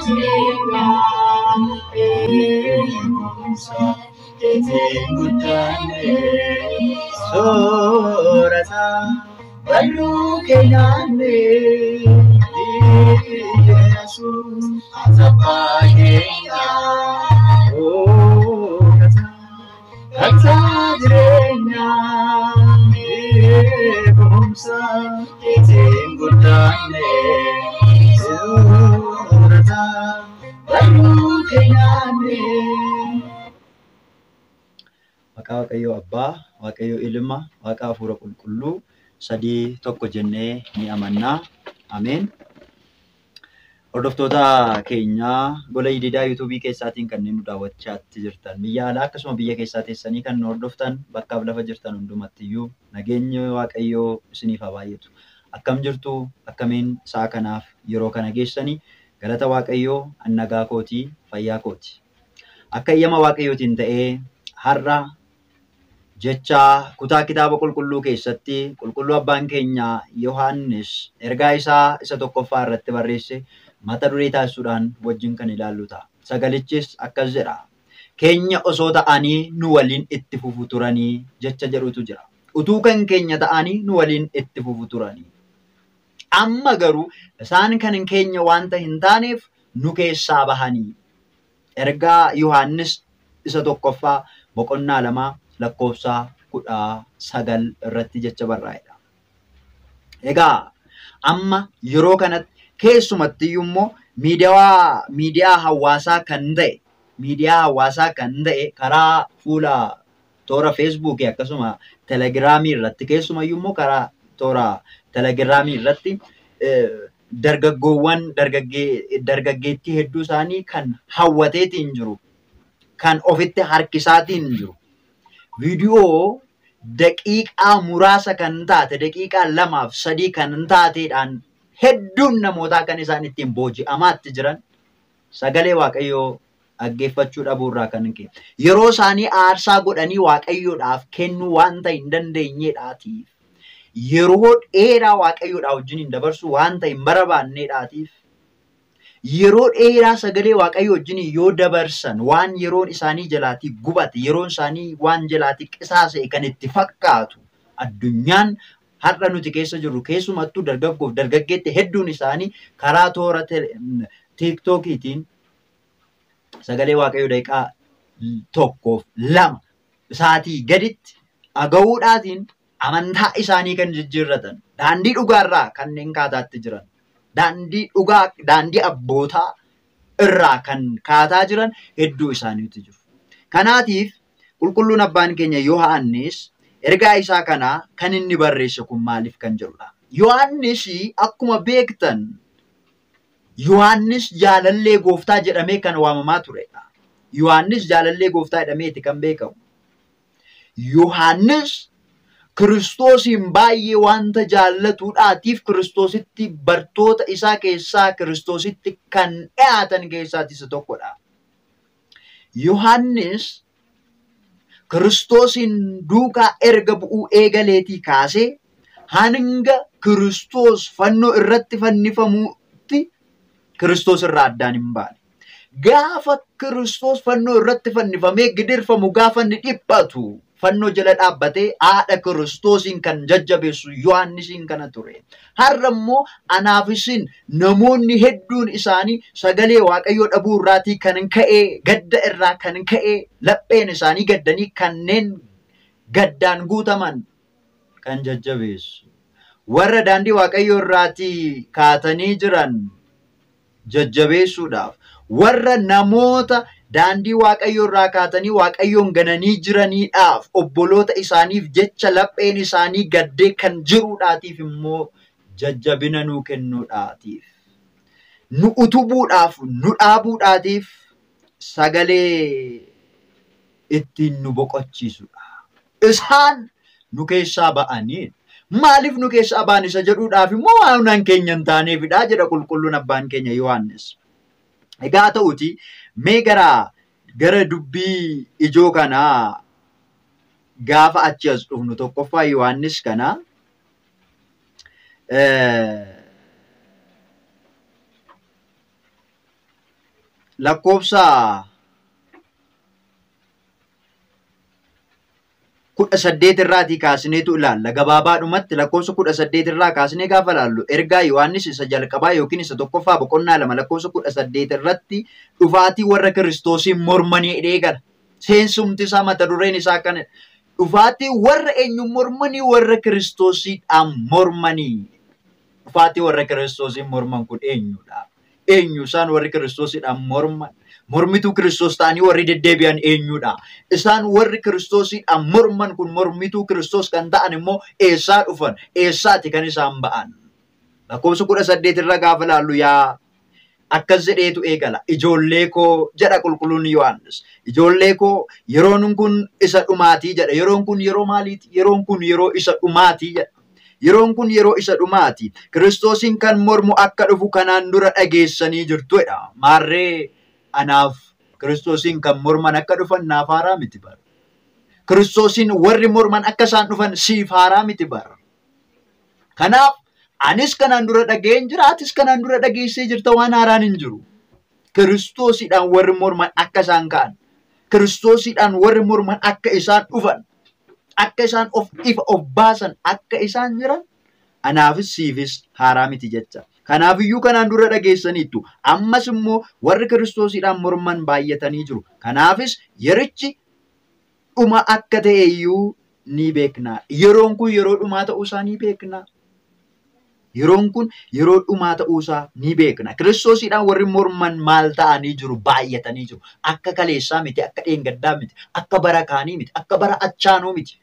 Jireenyaa eegumsa keetiin guddanne soorata barruu keenyaanne Yesuus abbaa keenya soorata kattaa jireenyaa eegumsa keetiin guddanne soorata barruu keenyaanne. Maqaa Waaqayyoo Abbaa, Waaqayyoo Ilma, Waaqa Hafuura Qulqulluu sadii tokko jennee ni amannaa. Ameen. Hordoftoota keenyaa gola Ididaa yuutuubii keessaatiin kanneen nu daawwachaatti jirtan, biyya alaa akkasuma biyya keessaa teessanii kan nu hordoftan bakkaaf lafa jirtan hundumattiyyuu nageenyi Waaqayyoo isiniif haa baay'atu. Akkam jirtu? Akkamiin sa'a kanaaf yeroo kana geessanii? Galata Waaqayyoo, an nagaa kootii, fayyaa kooti. Akka eeyyama Waaqayyootiin ta'ee har'a jecha kutaa kitaaba qulqulluu keessatti qulqulluu abbaan keenya Yohaannis ergaa isaa isa tokkoffaa irratti barreesse mata duree taasisuudhaan wajjin kan ilaallu ta'a. Sagalichis akkas jedha. Keenya osoo ta'anii nu waliin itti fufu turanii jecha jedhutu jira. Utuu kan keenya ta'anii nu waliin itti fufu turanii. Amma garuu isaan kan keenya waanta hin taaneef nu keessaa bahanii. Ergaa Yohaannis isa tokkoffaa boqonnaa 2 lakkoofsa 19 irratti jecha barraa'edha. Egaa amma yeroo kanatti keessumattiyyuu immoo miidiyaa hawaasaa kan ta'e miidiyaa hawaasaa kan ta'e karaa fuula toora feesbuukii akkasuma telegiraamii irratti keessumayyuu immoo karaa toora telegiraamii irratti dargaggoowwan dargaggeettii hedduu isaanii kan hawwateetiin jiru, kan ofitti harkisaatiin jiru, viidiyoo daqiiqaa muraasa kan taate daqiiqaa 2 fi 3 kan taateedhaan hedduun namootaa kan isaan ittiin booji'amaatti jiran sagalee Waaqayyoo dhaggeeffachuu dhabuu irraa kan ka'e. Yeroo isaanii aarsaa godhanii Waaqayyoodhaaf kennuu waanta hin dandeenyeedhaatiif, yeroo dheeraa Waaqayyoodhaa wajjin hin dabarsuu waanta hin barbaanneedhaatiif, yeroo dheeraa sagalee Waaqayyoo wajjin yoo dabarsan waan yeroon isaanii jalaatii gubate, yeroon isaanii waan jalaatii qisaasa'e kan itti fakkaatu addunyaan har'a nuti keessa jirru keessumattuu dargaggoof dargaggeetti hedduun isaanii karaa toora tiiktookiitiin sagalee Waaqayyoo daqiiqaa 1 fi 2 isaatii gaditti dhaga'uudhaatiin amantaa isaanii kan jijjiirratan, daandii dhugaarraa kanneen kaataatti jiran, daandii dhugaa daandii abbootaa irraa kan kaataa jiran hedduu isaaniitu jiru. Kanaatiif qulqulluun abbaan keenya Yohaannis ergaa isaa kanaa kan inni barreesse kun maaliif kan jedhudha. Yohaannis akkuma beektan Yohaannis jaalallee gooftaa jedhamee kan waamamaa turedha. Yohaannis jaalallee gooftaa jedhameeti kan beekamu. Yohaannis Kiristoosiin baay'ee waanta jaallatuudhaatiif Kiristoositti bartoota isaa keessaa Kiristoositti kan dhiyaatan keessaa isa tokkodha. Yohaannis Kiristoosiin duukaa erga bu'uu eegaleetii kaasee hanga Kiristoos fannoo irratti fannifamuutti Kiristoos irraa addaan hin baane. Gaafa Kiristoos fannoo irratti fannifamee gidirfamu, gaafa inni dhiphatu fannoo jala dhaabbatee haadha Kiristoosiin kan jajjabeessu Yohaannisiin kana ture. Har'a immoo anaaf isin namoonni hedduun isaanii sagalee Waaqayyoo dhabuu irraatii kan ka'e, gadda irraa kan ka'e, lapheen isaanii gaddanii kanneen gaddaan guutaman kan jajjabeessu. Warra daandii Waaqayyoo irraatii kaatanii jiran jajjabeessuudhaaf, warra namoota daandii Waaqayyoo irraa kaatanii Waaqayyoon gananii jiraniidhaaf obboloota isaaniif jecha lapheen isaanii gaddee kan jiruudhaatiif immoo jajjabina nuu kennuudhaatiif, nu utubuudhaaf, nu dhaabuudhaatiif sagalee ittiin nu boqochiisudha. Isaan nu keessaa ba'anii maaliif nu keessaa ba'an isa jedhuudhaaf immoo waan keenya hin taaneefidha jedha qulqulluun abbaan keenya Yohaannis. Egaa ta'uti mee gara dubbii ijoo kanaa gaafa achi as dhufnu tokkoffaa Yohaannis kana lakkoofsa 18 irraatii kaasneetu ilaalla. Gabaabaadhumatti lakkoofsa 18 irraa kaasnee gaafa ilaallu ergaa Yohaannis isa jalqabaa yookiin isa tokkoffaa boqonnaa 2 lakkoofsa 18 irratti dhufaatii warra Kiristoosiin mormanii eegala. Seensumti isaa mata dureen isaa kana dhufaatii warra eenyu mormanii warra Kiristoosiidhaan mormanii. Dhufaatii warra Kiristoosiin morman kun eenyudha? Eenyu isaan warri Kiristoosiidhaan morman? Mormituu Kiristoos ta'anii warri deddeebi'an eenyudha? Isaan warri Kiristoosiidhaan morman kun mormituu Kiristoos kan ta'an immoo eessaa dhufan? Eessaati kan isaan ba'an? Lakkoofsa 18 irra gaafa ilaallu yaa akkas jedheetu eegala. Ijoollee koo jedha qulqulluun Yohaannis. Ijoollee koo yeroon kun isa dhumaatii jedha. Yeroon kun yeroo maaliiti? Yeroon kun yeroo isa dhumaatii jedha. Yeroon kun yeroo isa dhumaati. Kiristoosiin kan mormu akka dhufu kanaan dura dhageessanii jirtudha. Maarree anaaf Kiristoosiin kan morman akka dhufan naaf haaraa miti bara. Kiristoosiin warri morman akka isaan dhufan siif haaraa miti bara. Kanaaf anis kanaan dura dhaga'een jira, atis kanaan dura dhageessee jirta waan haaraan hin jiru. Kiristoosiidhaan warri morman akka isaan ka'an, Kiristoosiidhaan warri morman akka isaan dhufan, akka isaan of ifa of baasan, akka isaan jiran anaafis siifis haaraa miti jecha. Kanaafiyyuu kanaan dura dhageessaniittu. Ammas immoo warri Kiristoosiidhaan morman baay'atanii jiru. Kanaafis yerichi dhuma akka ta'e iyyuu ni beekna. Yeroon kun yeroo dhumaa ta'uusaa ni beekna. Yeroon kun yeroo dhumaa ta'uusaa ni beekna. Kiristoosiidhaan warri morman maal ta'anii jiru? Baay'atanii jiru. Akka kaleessaa miti, akka dheengaddaa miti, akka bara kaanii miti, akka bara achaanuu miti.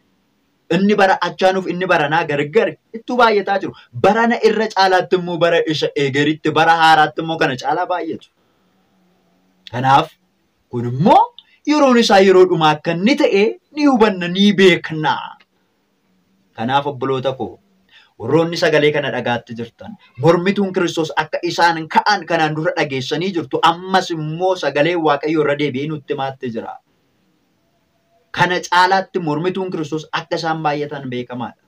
Inni bara achaanuuf inni baranaa gargar ittuu baay'ataa jiru. Barana irra caalaatti immoo bara isa eegeritti bara haaraatti immoo kana caalaa baay'atu. Kanaaf kun immoo yeroon isaa yeroo dhumaa akka inni ta'e ni hubanna ni beekna. Kanaaf obboloota koo warroonni sagalee kana dhagaatti jirtan mormituun Kiristoos akka isaan ka'an kanaan dura dhageessanii jirtu ammas immoo sagalee Waaqayyoo irra deebi'ee nutti himaatti jira. Kana caalaatti mormituun Kiristoos akka isaan baay'atan beekamaadha.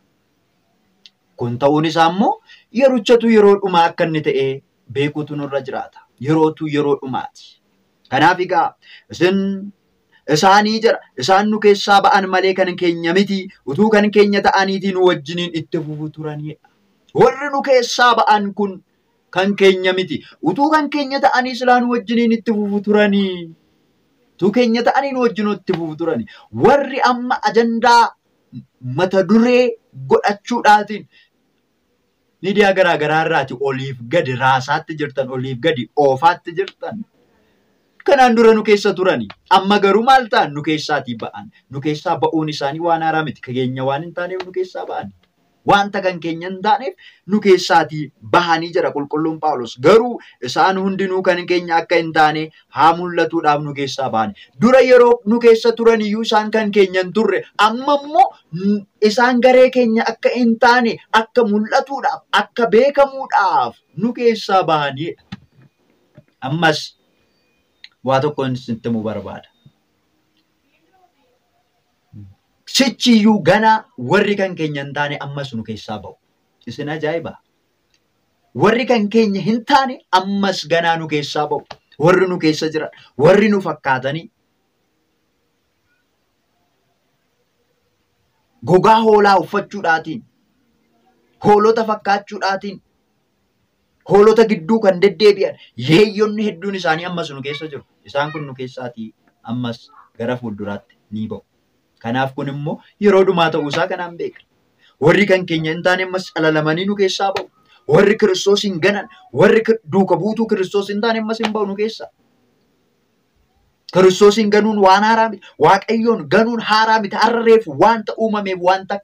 Kun ta'uun isaa immoo yerichatu yeroo dhumaa akka inni ta'e beekuutu nurra jiraata. Yerootu yeroo dhumaati. Kanaaf egaa isin isaanii jira. Isaan nu keessaa ba'an malee kan keenya miti. Utuu kan keenya ta'aniitii nu wajjiniin itti fufu turanidha. Warri nu keessaa ba'an kun kan keenya miti. Utuu kan keenya ta'anii silaa nu wajjiniin itti fufu turanii. Utuu keenya ta'anii nu wajjin itti fufu turanii. Warri amma ajandaa mata duree godhachuudhaatiin miidiyaa garaa garaa irraati oliif gadi raasaatti jirtan, oliif gadi oofaatti jirtan. Kanaan dura nu keessa turani. Amma garuu maal ta'an? Nu keessaatii ba'an. Nu keessaa ba'uun isaanii waan haaraa miti. Keenya waan hin taaneef nu keessaa ba'an. Wanta kan keenya hin taaneef nu keessaatii bahanii jira qulqulluun Phaawulos. Garuu isaan hundinuu kan keenya akka hin taane haa mul'atuudhaaf nu keessaa ba'an. Dura yeroo nu keessa turan iyyuu isaan kan keenya hin turre. Amma immoo isaan garee keenya akka hin taane akka mul'atuudhaaf akka beekamuudhaaf nu keessaa bahanidha. Ammas waa tokko isinitti himuu barbaada. Sichiyyuu ganaa warri kan keenya hin taane ammas nu keessaa ba'u. Isin ajaa'iba! Warri kan keenya hin taane ammas ganaa nu keessaa ba'u. Warri nu keessa jiran, warri nu fakkaatanii gogaa hoolaa uffachuudhaatiin, hoolota fakkaachuudhaatiin, hoolota gidduu kan deddeebi'an yeeyyonni hedduun isaanii ammas nu keessa jiru. Isaan kun nu keessaatii ammas gara fuulduraatti ni ba'u. Kanaaf kun immoo yeroo dhumaa ta'uusaa kanaan beekna. Warri kan keenya hin taane ammas calalamanii nu keessaa ba'u. Warri Kiristoos hin ganan, warri duuka buutuu Kiristoos hin taane ammas hin ba'u nu keessaa. Kiristoos hin ganuun waan haaraa miti. Waaqayyoon ganuun haaraa miti. Har'a reefu wanta uumameef wanta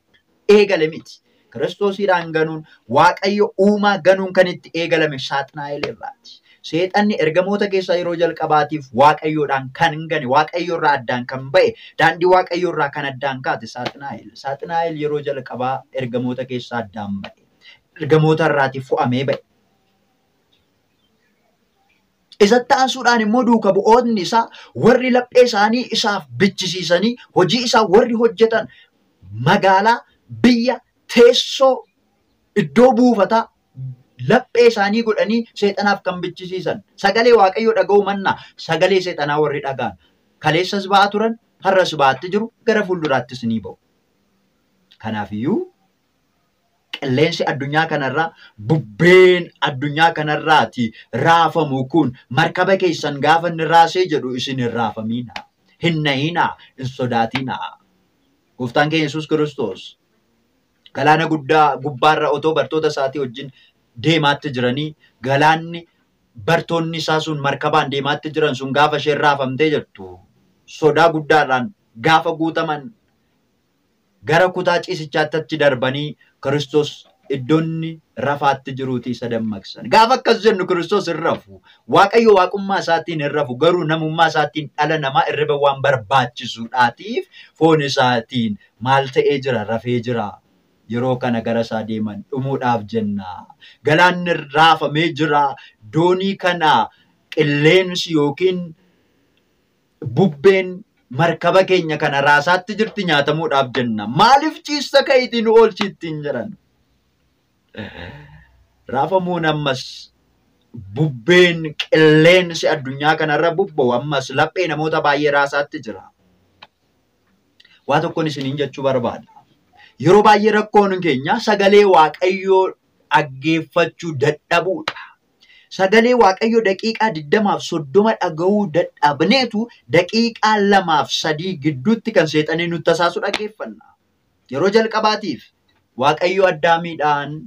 eegale miti. Kiristoosiidhaan ganuun Waaqayyo uumaa ganuun kan itti eegalame Saaxinaa'el irraati. Seexanni ergamoota keessaa yeroo jalqabaatiif Waaqayyoodhaan kan gane, Waaqayyo irraa addaan kan ba'e, daandii Waaqayyo irraa kan addaan kaate Saaxinaa'el. Saaxinaa'el yeroo jalqabaa ergamoota keessaa addaan ba'e. Ergamoota irraatii fo'amee ba'e. Isatti aansuudhaan immoo duuka bu'oonni isaa warri laphee isaanii isaaf bichisiisanii hojii isaa warri hojjetan magaalaa, biyya, teessoo, iddoo buufataa Laphee isaanii godhanii seexanaaf kan bichisiisan. Sagalee Waaqayyoo dhaga'uu mannaa sagalee seexanaa warri dhaga'an. Kaleessas ba'aa turan, har'as ba'aatti jiru, gara fuulduraattis ni ba'u. Kanaafiyyuu qilleensi addunyaa kanarraa, bubbeen addunyaa kanarraati raafamu kun markaba keessan gaafa inni raasee jedhu isin hin raafamiinaa, hin nahinaa, hin sodaatinaa. Gooftaan keenya Yesuus Kiristoos galaana guddaa gubbaarra otoo bartoota isaatii wajjin deemaatti jiranii galaanni bartoonni isaa sun markabaan deemaatti jiran sun gaafa isheen raafamtee jirtu sodaa guddaadhaan gaafa guutaman gara kutaa ciisichaatti achi darbanii Kiristoos iddoonni rafaatti jiruuti isa dammaqsan. Gaafa akkas jennu Kiristoos hin rafu. Waaqayyo waaqummaa isaatiin hin rafu. Garuu namummaa isaatiin dhala namaa irriba waan barbaachisuudhaatiif foon isaatiin maal ta'ee jira? Rafee jira. Yeroo kana gara isaa deeman dhumuudhaaf jenna. Galaanni raafamee jira. Doonii kana qilleensi yookiin bubbeen markaba keenya kana raasaatti jirti nyaatamuudhaaf jenna. Maaliif ciista ka'iitii nu oolchi ittiin jedhan? Raafamuun ammas bubbeen qilleensi addunyaa kanarra bubba'u ammas laphee namoota baay'ee raasaatti jira. Waa tokkoon isiniin jechuu barbaada. Yeroo baay'ee rakkoon keenya sagalee Waaqayyoo dhaggeeffachuu dadhabuudha. Sagalee Waaqayyoo daqiiqaa 20 fi 30 dhaga'uu dadhabneetu daqiiqaa 2 fi 3 gidduutti kan seexanii nutti tasaasu dhaggeeffanna. Yeroo jalqabaatiif Waaqayyo Addaamiidhaan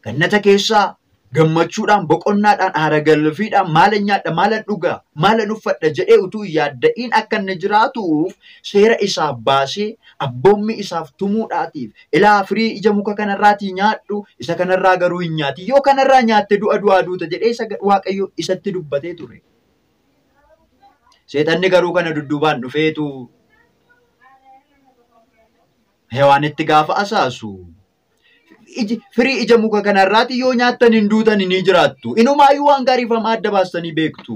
gannata keessaa gammachuudhaan, boqonnaadhaan, haara galfiidhaan maalan nyaadha, maalan dhugaa, maalan uffadha jedhee utuu hin yaadda'iin akka inni jiraatuuf seera isaaf baasee abboommi isaaf tumuudhaatiif ilaa firii ija muka kanarraatii nyaadhu, isa kanarraa garuu hin nyaati, yoo kanarraa nyaatte du'a du'aa duuta jedhee isa Waaqayyo isatti dubbatee ture. Seexanni garuu kana dudduubaan dhufeetu Hewaanitti gaafa asaasu firii ija muka kanarraati yoo nyaattan hin duutan, ni jiraattu. Inumaayyuu waan gaariifama adda baastanii beektu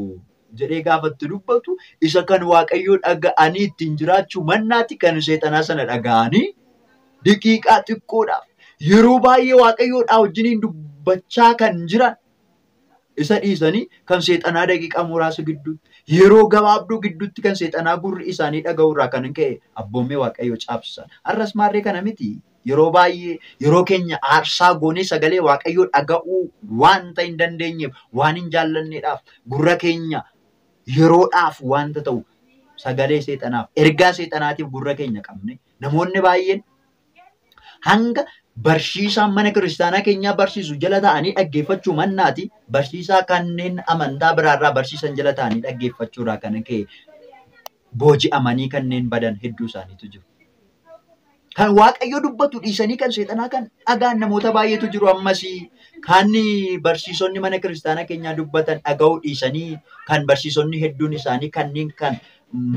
jedhee gaafatti dubbatu isa kan Waaqayyoo dhaga'anii ittiin jiraachuu mannaati kan seexanaa sana dhaga'anii daqiiqaa xiqqoodhaaf yeroo baay'ee Waaqayyoodhaa wajjiniin dubbachaa kan jiran isa dhiisanii kan seexanaa daqiiqaa muraasa gidduutti yeroo gabaabduu gidduutti kan seexanaa gurri isaanii dhaga'urraa kan ka'e abboommii Waaqayyoo cabsan. Har'as maarree kana miti. Yeroo baay'ee yeroo keenya aarsaa goonee sagalee Waaqayyoo dhaga'uu waanta hin dandeenyeef, waan hin jaallanneedhaaf, gurra keenya yeroodhaaf waanta ta'u sagalee seexanaaf, ergaa seexanaatiif gurra keenya qabne namoonni baay'een hanga barsiisaan mana kiristaanaa keenyaa barsiisu jala ta'anii dhaggeeffachuu mannaati barsiisaa kanneen amantaa biraarraa barsiisan jala ta'anii dhaggeeffachuurraa kan ka'e booji'amanii kanneen badan hedduu isaaniitu jiru. Kan Waaqayyo dubbatu dhiisanii kan seexanaa kan dhagaan namoota baay'eetu jiru ammasii. Kan barsiisonni mana kiristaanaa keenyaa dubbatan dhaga'uu dhiisanii kan barsiisonni hedduun isaanii kanneen kan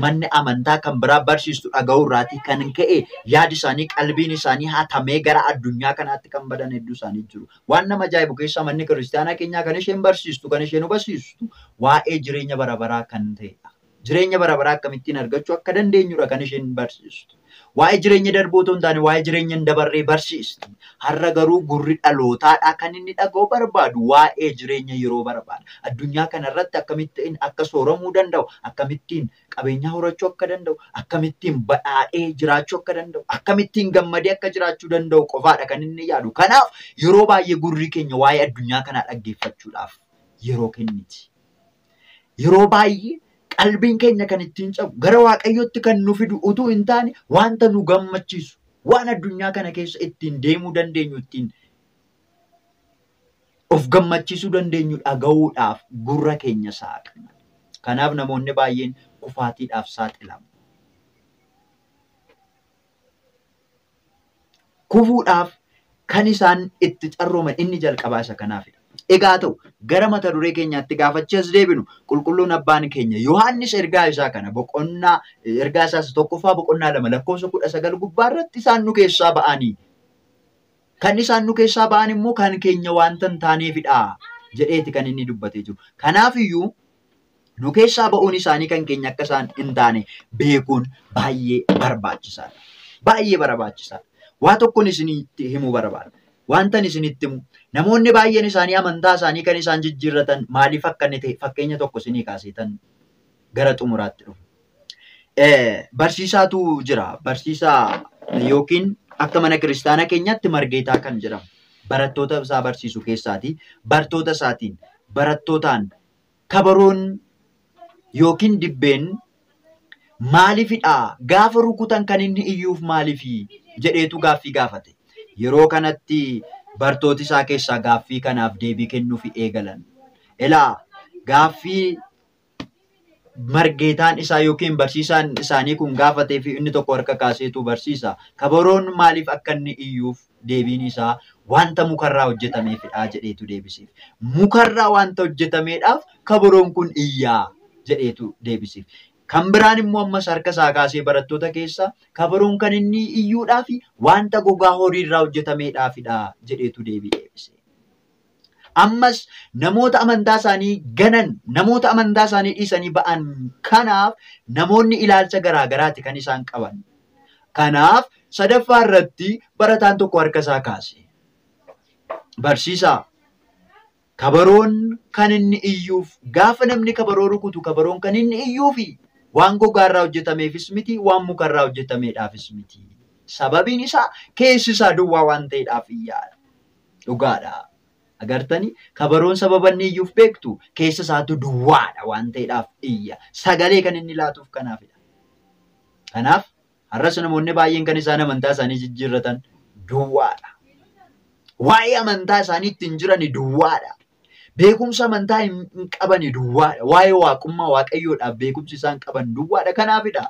manni amantaa kan biraa barsiistu dhaga'uu irraatii kan ka'e yaadi isaanii, qalbiin isaanii hatamee gara addunyaa kanaatti kan badan hedduu isaanii jiru. Waan nama ajaa'ibu keessaa manni kiristaanaa keenyaa kan isheen barsiistu, kan isheen hubachiistu waa'ee jireenya bara baraa kan ta'edha. Jireenya bara baraa akkamittiin argachuu akka dandeenyudha kan isheen barsiistu. Waa'ee jireenya darboo otoo hin taane waa'ee jireenya hin dabarree barsiisti. Har'a garuu gurri dhalootaadha kan inni dhaga'uu barbaadu waa'ee jireenya yeroo barbaada. Addunyaa kanarratti akkamittiin akka sooramuu danda'u, akkamittiin qabeenya horachuu akka danda'u, akkamittiin badhaadhee jiraachuu akka danda'u, akkamittiin gammadee akka jiraachuu danda'u qofaadha kan inni yaadu. Kanaaf yeroo baay'ee gurri keenya waa'ee addunyaa kanaa dhaggeeffachuudhaaf yeroo kenniti. Yeroo baay'ee qalbiin keenya kan ittiin cabu gara Waaqayyootti kan nu fidu utuu hin taane wanta nu gammachiisu, waan addunyaa kana keessa ittiin deemuu dandeenyu, ittiin of gammachiisuu dandeenyu dhaga'uudhaaf gurra keenya saaqna. Kanaaf namoonni baay'een kufaatiidhaaf saaxilamu. Kufuudhaaf kan isaan itti carrooman inni jalqabaa isa kanaafidha. Egaa ta'u gara mata duree keenyaatti gaafachi as deebinu qulqulluun abbaan keenya Yohaannis ergaa isaa kana boqonnaa ergaa isaas 1ffaa boqonnaa 2 lakkoofsa 19 gubbaa irratti isaan nu keessaa ba'anii, kan isaan nu keessaa ba'an immoo kan keenya waanta hin taaneefidha jedheeti kan inni dubbatee jiru. Kanaaf iyyuu nu keessaa ba'uun isaanii kan keenya akka isaan hin taane beekuun baay'ee barbaachisaadha. Baay'ee barbaachisaadha. Waa tokkoon isinitti himuu barbaada. Wantan isinitti himu, namoonni baay'een isaanii amantaa isaanii kan isaan jijjiirratan maaliif akka inni ta'e fakkeenya tokko isinii kaaseetan gara xumuraatti dhufu. Barsiisaatu jira. Barsiisaa yookiin akka mana kiristaanaa keenyaatti margeetaa kan jedhamu barattoota isaa barsiisu keessaati. Bartoota isaatiin barattootaan kabaroon yookiin dibbeen maaliifidha gaafa rukutan kan inni iyyuuf maaliifi jedheetu gaaffii gaafate. Yeroo kanatti bartooti isaa keessaa gaaffii kanaaf deebii kennuuf eegalan. Elaa gaaffii margeetaan isaa yookiin barsiisaan isaanii kun gaafatee fi inni tokko harka kaaseetu barsiisa. Kabaroon maaliif akka inni iyyuuf deebiin isaa wanta mukarraa hojjetameefidha jedheetu deebisiif. Mukarraa wanta hojjetameedhaaf kabaroon kun iyyaa jedheetu deebisiif. Kan biraan immoo ammas harka isaa kaasee barattoota keessa kabaroon kan inni iyyuudhaaf wanta gogaa horiirraa hojjetameedhaafidha jedheetu deebii deebise. Ammas namoota amantaa isaanii ganan, namoota amantaa isaanii dhiisanii ba'an kanaaf namoonni ilaalcha garaa garaati kan isaan qaban. Kanaaf sadaffaa irratti barataan tokko harka isaa kaase. Barsiisaa, kabaroon kan inni iyyuuf gaafa namni kabaroo rukutu kabaroon kan inni iyyuufi waan gogaarraa hojjetameefis miti, waan mukarraa hojjetameedhaafis miti. Sababiin isaa keessi isaa duwwaa waan ta'eedhaaf iyyaadha. Dhugaadha. Agartanii kabaroon sababa inni iyyuuf beektu keessa isaatu duwwaadha waan ta'eedhaaf iyya. Sagalee kan inni laatuuf kanaafidha. Kanaaf har'as namoonni baay'een kan isaan amantaa isaanii jijjiirratan duwwaadha. Waa'ee amantaa isaanii ittiin jiran duwwaadha. Beekumsa amantaa hin qaban duwwaadha. Waa'ee waaqummaa waaqayyoodhaaf beekumsi isaan qaban duwwaadha. Kanaafidha.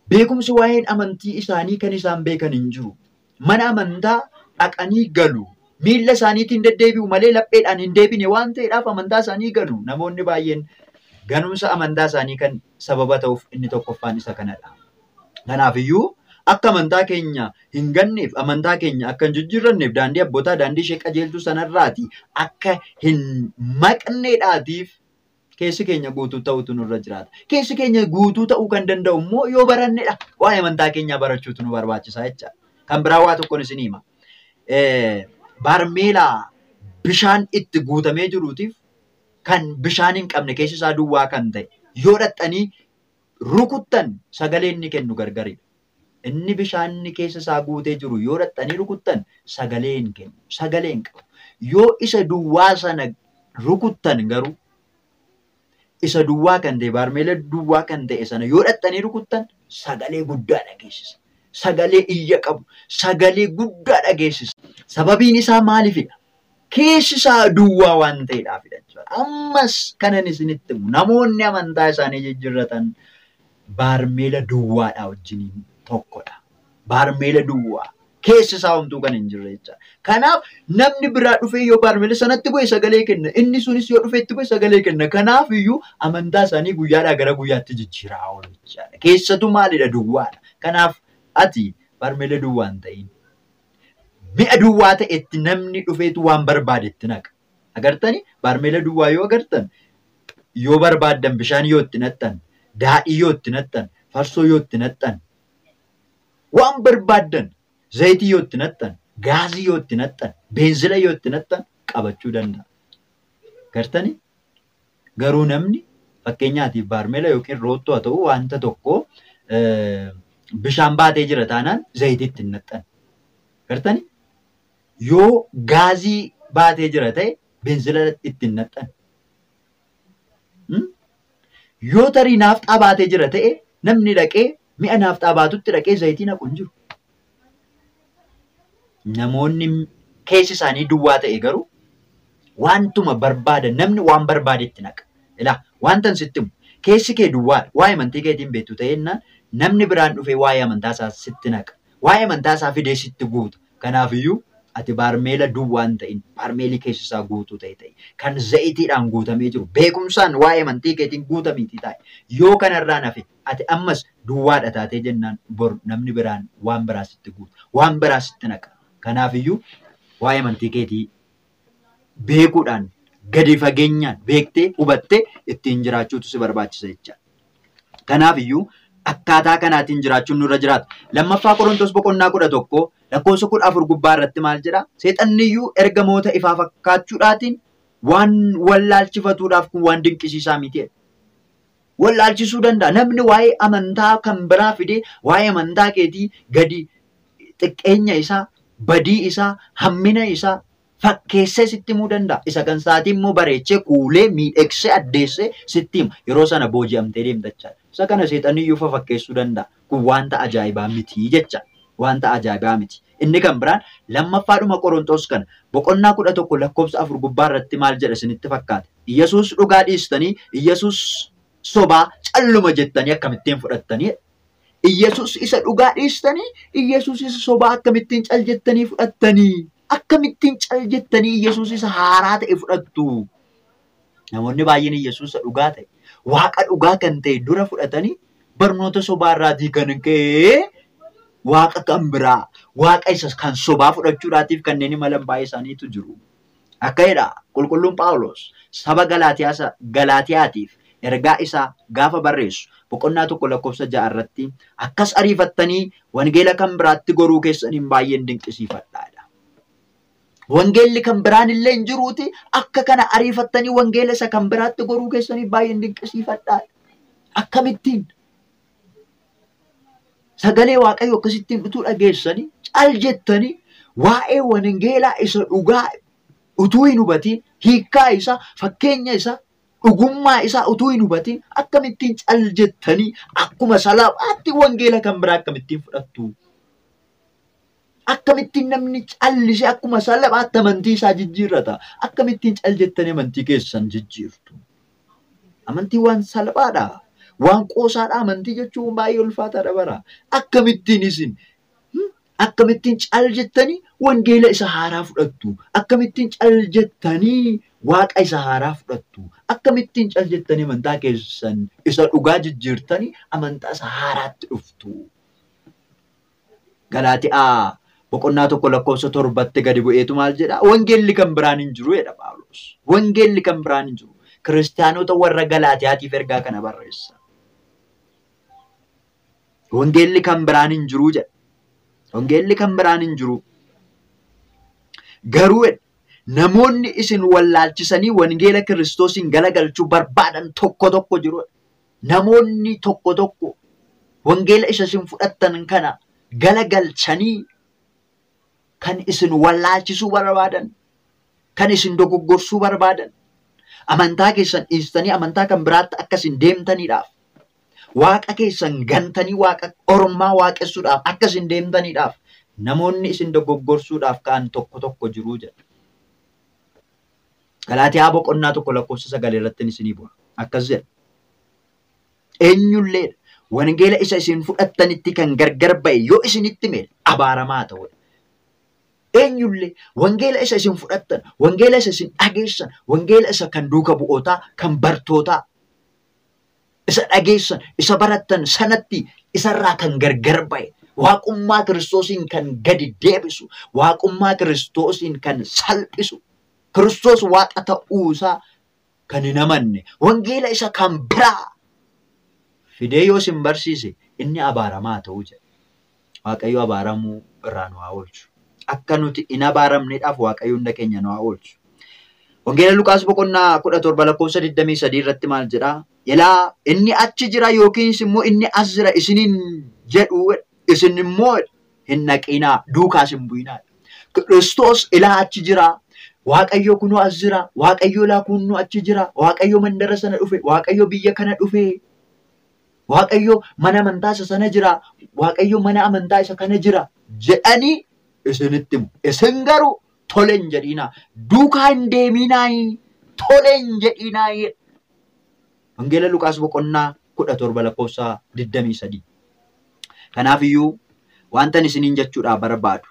Beekumsi waa'een amantii isaanii kan isaan beekan hin jiru. Mana amantaa dhaqanii galu. Miilla isaaniitiin deddeebi'u malee lapheedhaan hin deebine waan ta'eedhaaf amantaa isaanii ganu. Namoonni baay'een ganumsa amantaa isaanii kan sababa ta'uuf inni tokkoffaan isa kanadha. Kanaafiyyuu akka amantaa keenya hin ganneef, amantaa keenya akka hin jijjiirranneef daandii abbootaa daandii ishee qajeeltuu sanarraati akka hin maqneedhaatiif keessi keenya guutuu ta'utu nurra jiraata. Keessi keenya guutuu ta'uu kan danda'u immoo yoo barannedha. Waa'ee amantaa keenyaa barachuutu nu barbaachisa jecha. Kan biraa waa tokkoon isin hima. Barmeelaa bishaan itti guutamee jiruutiif kan bishaan hin qabne keessi isaa duwwaa kan ta'e yoo dhaxxanii rukuttan sagalee inni kennu gargaridha. Inni bishaan keessa isaa guutee jiru yoo dhaxxanii rukuttan sagalee hin kennu, sagalee hin qabu. Yoo isa duwwaa sana rukuttan garuu isa duwwaa kan ta'e barmeela duwwaa kan ta'e sana yoo dhaxxanii rukuttan sagalee guddaa dhageessisa. Sagalee iyya qabu, sagalee guddaa dhageessisa. Sababiin isaa maaliifidha? Keessi isaa duwwaa waan ta'eedhaafidha. Ammas kanan isinitti himu namoonni amantaa isaanii jijjiirratan barmeela duwwaadhaa wajjiniin tokkodha. Barmeela duwwaa. Keessi isaa homtuu kan hin jirre jecha. Kanaaf namni biraa dhufee yoo barmeela sanatti bu'e sagalee kenna. Inni sunis yoo dhufee itti bu'e sagalee kenna. Kanaaf iyyuu amantaa isaanii guyyaadhaa gara guyyaatti jijjiiraa oolu jechaadha. Keessatu maalidha? Duwwaadha. Kanaaf ati barmeela duwwaa hin ta'in. Mi'a duwwaa ta'etti namni dhufeetu waan barbaadetti naqa. Agartanii barmeela duwwaa yoo agartan yoo barbaaddan bishaan yoo itti naqxan, daadhii yoo itti naqxan, farsoo yoo itti naqxan, waan barbaaddan zayitii yoo itti naqxan, gaazii yoo itti naqxan, beenzila yoo itti naqxan qabachuu danda'a. Agartanii garuu namni fakkeenyaatiif barmeela yookiin roottoo haa ta'u wanta tokko bishaan baatee jira taanaan zayitii itti hin naqxan. Agartanii yoo gaazii baatee jira ta'e beenzila itti hin naqxan. Yoo tarii naafxaa baatee jira ta'e namni dhaqee mi'a naafxaa baatutti dhaqee zayitii naqu hin jiru. Namoonni keessi isaanii duwwaa ta'e garuu wantuma barbaadan namni waan barbaadetti naqa. Ilaa wanta sitti himu keessi kee duwwaadha. Waa'ee amantii keetiin beektu ta'ennaan namni biraan dhufee waa'ee amantaa isaa sitti naqa. Waa'ee amantaa isaa fidee sitti guuta. Kanaafiyyuu ati barmeela duwwaa hin ta'in, barmeelli keessi isaa guutuu ta'e ta'e kan zayitiidhaan guutamee jiru beekumsaan waa'ee amantii keetiin guutamiitii taa'e. Yoo kanarraa hafe ati ammas duwwaadha taatee jennaan bor namni biraan waan biraa sitti guuta, waan biraa sitti naqa. Kanaafiyyuu waa'ee amantii keetii beekuudhaan gadi fageenyaan beektee hubattee ittiin jiraachuutu si barbaachisa jechaadha. Kanaafiyyuu akkaataa kanaatiin jiraachuun nurra jiraata. Lammaffaa Qorontos boqonnaa 11 Lakkoofsa 14 gubbaa irratti maal jedha? Seexanniyyuu ergamoota ifaa fakkaachuudhaatiin waan wallaalchifatuudhaaf kun waan dinqisiisaa miti. Wallaalchisuu danda'a. Namni waa'ee amantaa kan biraa fidee waa'ee amantaa keetii gadi xiqqeenya isaa, badii isaa, hammina isaa fakkeessee sitti himuu danda'a. Isa kan isaatii immoo bareechee, kuulee, miidhagsee, addeessee sitti hima. Yeroo sana booji'amtee deemta jechaadha. Isa kana seexanniyyuu fakkeessuu danda'a. Kun wanta ajaa'ibaa miti jecha. Wanta ajaa'ibaa miti. Inni kan biraan lammaffaadhuma Qorontos kana boqonnaa 11 lakkoofsa 4 gubbaa irratti maal jedha isinitti fakkaata? Iyyasuus dhugaa dhiistanii Iyyasuus sobaa calluma jettanii akkamittiin fudhattanii? Iyyasuus isa dhugaa dhiistanii Iyyasuus isa sobaa akkamittiin cal jettanii fudhattanii? Akkamittiin cal jettanii Iyyasuus isa haaraa ta'e fudhattu? Namoonni baay'een Iyyasuus isa dhugaa ta'e, Waaqa dhugaa kan ta'e dura fudhatanii barnoota sobaa irraatii kan ka'e Waaqa kan biraa, Waaqa isa kan sobaa fudhachuudhaatiif kanneen imalan baay'ee isaaniitu jiru. Akka jedha qulqulluun Phaawulos saba Galaatiyaatiif ergaa isaa gaafa barreessu boqonnaa 1 lakkoofsa 6 irratti akkas ariifattanii wangeela kan biraatti goruu keessaniin baay'een dinqisiifadhaadha. Wangeelli kan biraan illee hin jiruuti akka kana ariifattanii wangeela isa kan biraatti goruu keessaniin baay'een dinqisiifadhaadha. Akkamittiin sagalee Waaqayyoo akkasittiin utuu dhageessanii cal jettanii waa'ee wangeelaa isa dhugaa utuu hin hubatiin hiikkaa isaa, fakkeenya isaa, dhugummaa isaa utuu hin hubatiin akkamittiin cal jettanii akkuma salphaatti wangeela kan biraa akkamittiin fudhattu? Akkamittiin namni callisee akkuma salphaatti amantii isaa jijjiirrata? Akkamittiin cal jettanii amantii keessan jijjiirtu? Amantii waan salphaadha. Waan qoosaadha. Amantii jechuun baay'ee ulfaataadha bara. Akkamittiin isin akkamittiin cal jettanii wangeela isa haaraa fudhattu? Akkamittiin cal jettanii Waaqa isa haaraa fudhattu? Akkamittiin cal jettanii amantaa keessan isa dhugaa jijjiirtanii amantaa isa haaraatti dhuftu? Galaatiyaa boqonnaa 1 lakkoofsa 7 gadi bu'eetu maal jedha? Wangeelli kan biraan hin jiru jedha Phaawulos. Wangeelli kan biraan hin jiru. Kiristaanota warra Galaatiyaatiif ergaa kana barreessa. Wangeelli kan biraan hin jiru jedha. Wangeelli kan biraan hin jiru. Garuu namoonni isin wallaalchisanii wangeela Kiristoosiin galagalchuu barbaadan tokko tokko jiru. Namoonni tokko tokko wangeela isa isin fudhattan kana galagalchanii kan isin wallaalchisuu barbaadan, kan isin dogoggorsuu barbaadan, amantaa keessan dhiistanii amantaa kan biraatti akka isin deemtaniidhaaf, Waaqa keessan gantanii Waaqa ormaa waaqessuudhaaf akka isin deemtaniidhaaf namoonni isin dogoggorsuudhaaf ka'an tokko tokko jiru jedha. Galaatiyaa boqonnaa 1 lakkoofsa 9 irratti isinii bu'a. Akkas jedha. Eenyullee wangeela isa isin fudhattanitti kan gargar ba'e yoo isinitti hime abaaramaa ta'udha. Eenyullee wangeela isa isin fudhattan, wangeela isa isin dhageessan, wangeela isa kan duuka bu'ootaa, kan bartootaa, isa dhageessan, isa barattan sanatti isarraa kan gargar ba'e, waaqummaa Kiristoosiin kan gadi deebisu, waaqummaa Kiristoosiin kan salphisu, Kiristoos waaqa ta'uusaa kan hin amanne, wangeela isa kan biraa fidee yoo isin barsiise inni abaaramaa ta'uu jedha. Waaqayyo abaaramuu irraa nu haa oolchu. Akka nuti hin abaaramneedhaaf Waaqayyo hunda keenya nu haa oolchu. Wangeela Luqaas boqonnaa 17 lakkoofsa 23 irratti maal jedhaa? Ilaa inni achi jira yookiis immoo inni as jira isiniin jedhu, isin immoo hin dhaqinaa, duukaas hin bu'inaa. Kiristoos ilaa achi jira, Waaqayyo kunoo as jira, Waaqayyo ilaa kunoo achi jira, Waaqayyo mandara sana dhufe, Waaqayyo biyya kana dhufe, Waaqayyo mana amantaa isa sana jira, Waaqayyo mana amantaa isa kana jira jedhanii isinitti himu. Isin garuu tole hin jedhinaa, duukaa hin deeminaa, tole hin jedhinaa. Wangeela Luqaas boqonnaa 17 lakkoofsa 23. Kanaafiyyuu wanta isiniin jechuudhaaf barbaadu.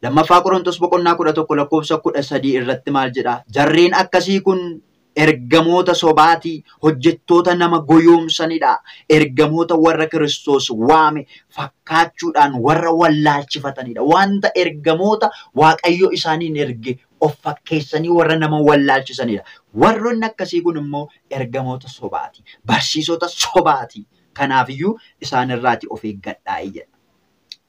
Lammaffaa Qorontos boqonnaa 11 lakkoofsa 13 irratti maal jedhaa? Jarreen akkasii kun ergamoota sobaatii, hojjettoota nama goyoomsanidha. Ergamoota warra Kiristoos waame fakkaachuudhaan warra wallaalchifatanidha. Wanta ergamoota Waaqayyo isaaniin erge of fakkeessanii warra nama wallaalchisanidha. Warroonni akkasii kun immoo ergamoota sobaati, barsiisota sobaati. Kanaafiyyuu isaanirraati of eeggadhaa jedha.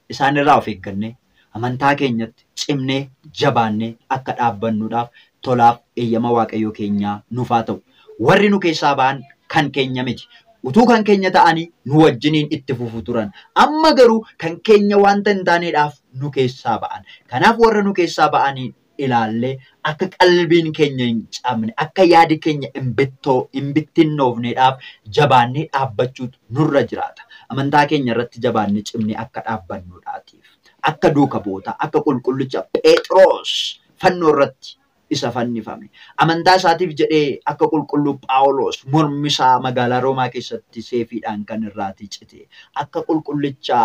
Isaanirraa of eegganne Amantaa keenyatti cimnee jabaannee akka dhaabbannuudhaaf tolaaf eeyyama Waaqayyoo keenyaa nuuf haa ta'u. Warri nu keessaa ba'an kan keenya miti. Utuu kan keenya ta'anii nu wajjiniin itti fufu turan. Amma garuu kan keenya wanta hin taaneedhaaf nu keessaa ba'an. Kanaaf warra nu keessaa ba'anii ilaallee akka qalbiin keenya hin cabne, akka yaadi keenya hin bittinnoofneedhaaf jabaannee dhaabbachuutu nurra jiraata. Amantaa keenya irratti jabaannee cimnee akka dhaabbannuudhaatiif. Akka duuka bu'oota, akka qulqullicha Phexros fannoo irratti isa fannifame. Amantaa isaatiif jedhee akka qulqulluu Phaawulos mormi isaa magaalaa Roomaa keessatti seefiidhaan kan irraatii cite. Akka qulqullicha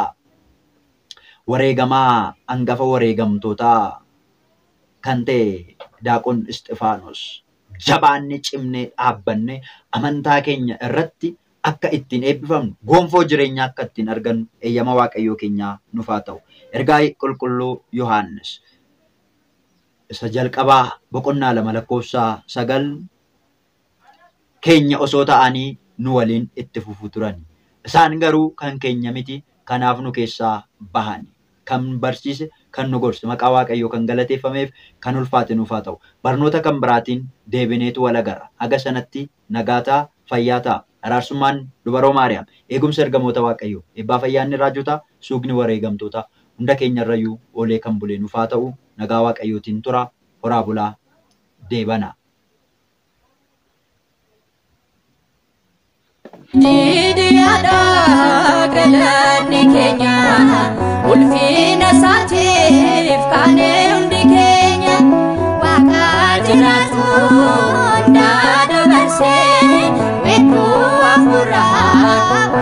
wareegamaa hangafa wareegamtootaa kan ta'e Daaqon Isxifaanos jabaannee cimnee dhaabbanne amantaa keenya irratti akka ittiin eebbifamnu gonfoo jireenyaa akka ittiin argannu eeyyama Waaqayyoo keenyaa nuuf haa ta'u. Ergaa qulqulluu Yohaannis isa jalqabaa boqonnaa 2 lakkoofsa 9 keenya osoo ta'anii nu waliin itti fufu turan. Isaan garuu kan keenya miti, kanaaf nu keessaa bahan. Kan barsiise, kan nu gorse, maqaa Waaqayyoo kan galateeffameef kan ulfaate nuuf haa ta'u. Barnoota kan biraatiin deebineetu wal agarra. Haga sanatti nagaa ta'a, fayyaa ta'a. Araarsummaan dubaroo Maariyaam, eegumsa ergamoota Waaqayyoo, eebbaa fayyaanni raajotaa, suuqni wareegamtootaa hunda keenyarrayyuu oolee kan bulee nuuf haa ta'u. Nagaa Waaqayyootiin tura, horaa bulaa, deebanaa. Didiyaadha galanni keenya ulfina isaatiif kaanee hundi keenya Waaqa jiraatu hundaa dabarsee weedduu hafuuraa.